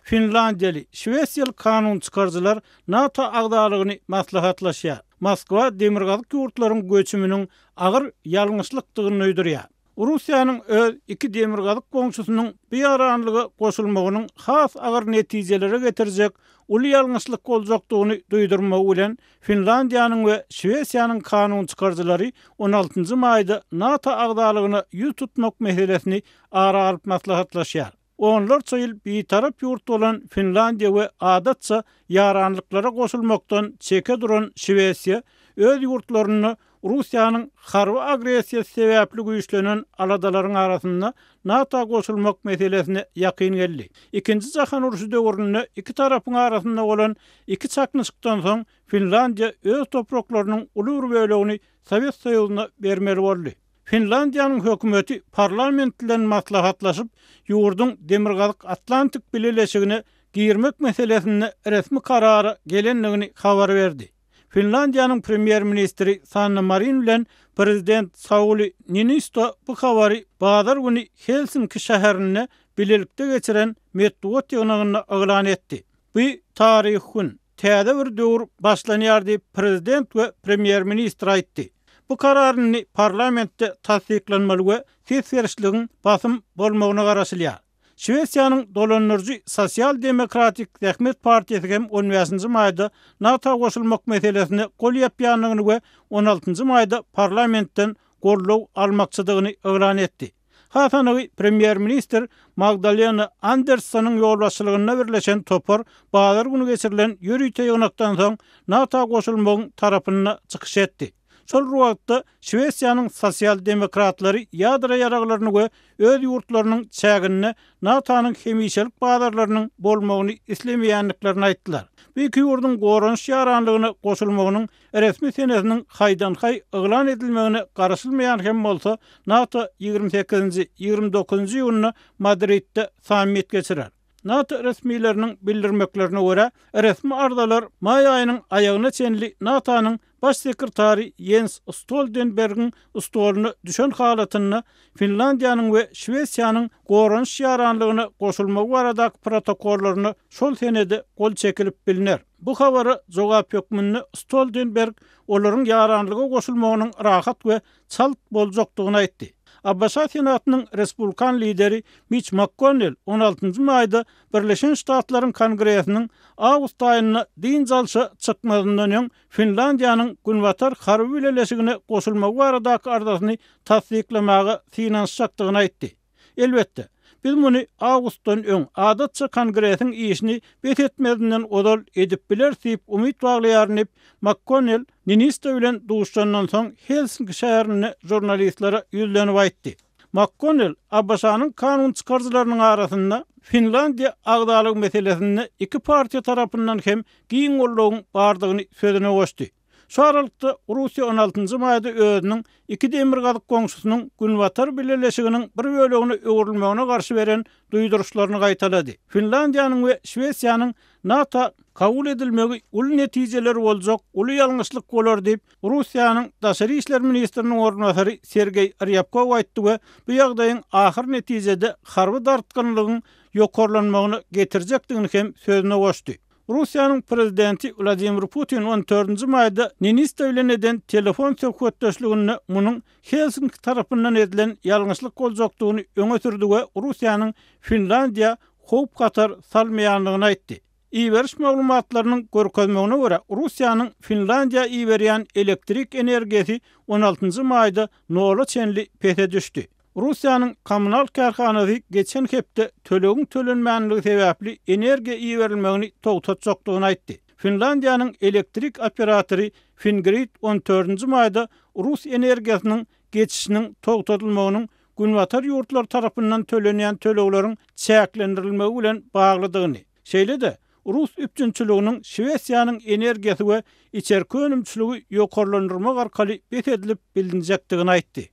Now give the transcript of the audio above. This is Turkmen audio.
Finlandiýaly, şwesiýaly kanun çykaryjylar NATO agzalygyny maslahatlaşýar. Moskwa demirgazyk ýurtlaryň göçüminiň agyr ýalňyşlykdygyny duýdurýar. Russiýanyň öz iki demirgazyk goňşusynyň bu ýaranlyga goşulmagynyň has agyr netijelere getirjek uly ýalňyşlyk boljakdygyny duýdurmagy bilen, Finlandiýanyň we Şwesiýanyň kanunçykaryjylary on altynjy maýda NATO agzalygyna ýüz tutmak meselesini ara alyp maslahatlaşýar. Onlarça ýyl bitarap ýurt bolan Finlandiýa we adatça ýaranlyklara goşulmakdan çeke duran Şwesiýa öz ýurtlarynda Russiýanyň harby agressiýasy sebäpli güýçlenen aladalaryň arasynda NATO goşulmak meselesine ýakyn geldi. Ikinji jahan urşy döwründe iki tarapyň arasynda bolan iki çaknyşykdan soň Finlandiýa öz topraklarynyň uly bir bölegini Sowet Soýuzyna bermeli boldy. Finlandiýanyň hökümeti parlament bilen maslahatlaşyp, ýurduň Demirgazyk Atlantik Bileleşigine girmek meselesinde resmi karara gelendigini habar berdi. Finlandiýanyň premýer-ministri Sanna Marin bilen prezident Sauli Niinisto bu habary bazar güni Helsinki şäherinde bilelikde geçiren metbugat ýygnagynda yglan etdi. Bu taryhy gün, täze bir döwür başlanýar diýip, prezident we premýer-ministr aýtdy. Bu karar indi parlamentde tassyklanmaly we ses berişligiň basym bolmagyna garaşylýar. Şwesiýanyň dolandyryjy Sosial-demokratik zähmet partiýasy hem on bäşinji maýda NATO goşulmak meselesine gol ýapýandygyny we on altynjy maýda parlamentden goldaw almakçydygyny yglan etdi. Has anygy, premýer-ministr Magdalena Anderssonyň ýolbaşçylygynda birleşen topar bazar güni geçirilen ýörite ýygnakdan soň NATO goşulmagyň tarapynda çykyş etdi. Şol bir wagtda, Şwesiýanyň sosial-demokratlary ýadro ýaraglaryny we öz ýurtlarynyň çäginde NATO-nyň hemişelik bazarlarynyň bolmagyny islemeýändiklerini aýtdylar. Bu iki ýurduň goranyş ýaranlygyna goşulmagynyň Resmi senesiniň haýdan-haý yglan edilmegine garaşylmaýan hem bolsa, NATO 28-nji, 29-njy iýunda Madridde sammit geçirer. NATO resmileriniň bildirmeklerine görä, resmi arzalar maý aýynyň aýagyna çenli NATO-nyň Baş sekretary Ýens Stoltenbergiň stoluna düşen halatynda Finlandiýanyň we Şwesiýanyň goranyş ýaranlygyna goşulmagy baradaky protokollaryna şol senede gol çekilip bilner. Bu habara jogap hökmünde Stoltenberg olaryň ýaranlyga goşulmagynyň rahat we çalt boljakdygyny aýtdy. ABŞ Senatynyň respublikan lideri Miç Makkonnel on altynjy maýda Birleşen Ştatlaryň Kongresiniň awgust aýynda dynç alşa çykmazyndan öň Finlandiýanyň Günbatar harby bileleşigine goşulmagy baradaky arzasyny tassyklamaga synanyşjakdygyny aýtdy. Elbetde, biz muny awgustdan öň, adatça Kongresiň işini bes etmezinden ozal edip bileris diýip umyt baglaýaryn diýip, MakKonnel Niinisto bilen duşuşandan soň Helsinki şäherinde žurnalistlere ýüzlenip aýtdy. MakKonnel ABŞ-nyň kanun çykaryjylarynyň arasynda Finlandiýa agzalygy meselesinde iki partiýa tarapyndan hem giň goldawyň bardygyny sözüne goşdy. Şu aralykda, Russiýa on altynjy maýda özüniň iki demirgazyk goňşusynyň Günbatar bileleşiginiň bir bölegine öwrülmegine garşy beren duýduryşlaryny gaýtalady. Finlandiýanyň we Şwesiýanyň NATO kabul edilmegi uly netijeleri boljak uly ýalňyşlyk bolar diýip, Russiýanyň daşary işler ministriniň orunbasary Sergeý Rýabkow aýtdy we bu ýagdaýyň ahyr netijede harby dartgynlygyň ýokarlanmagyna getirjekdigini hem sözüne goşdy. Russiýanyň prezidenti Wladimir Putin on dördünji maýda Niinisto bilen eden telefon söhbetdeşliginde munuň Helsinki tarapyndan edilen ýalňyşlyk boljakdygyny öňe sürdi we Russiýanyň Finlandiýa howp-hatar salmaýandygyny aýtdy. Iberiş maglumatlarynyň görkezmegine görä, Russiýanyň Finlandiýa iberýän elektrik energiýasy on altynjy maýda nola çenli pese düşdi. Russiýanyň kommunal kärhanasy geçen hepde tölegiň tölenmänligi sebäpli energiýa iberilmegini togtatjakdygyny aýtdy. Finlandiýanyň elektrik operatory Fingrid on dördünji maýda rus energiýasynyň geçişiniň togtadylmagynyň günbatar ýurtlary tarapyndan tölenýän tölegleriň çäklendirilmegi bilen baglydygyny, şeýle-de rus üpjünçiliginiň Şwesiýanyň energiýasy we içerki önümçiligi ýokarlandyrmak arkaly bes edilip bilinjekdigini aýtdy.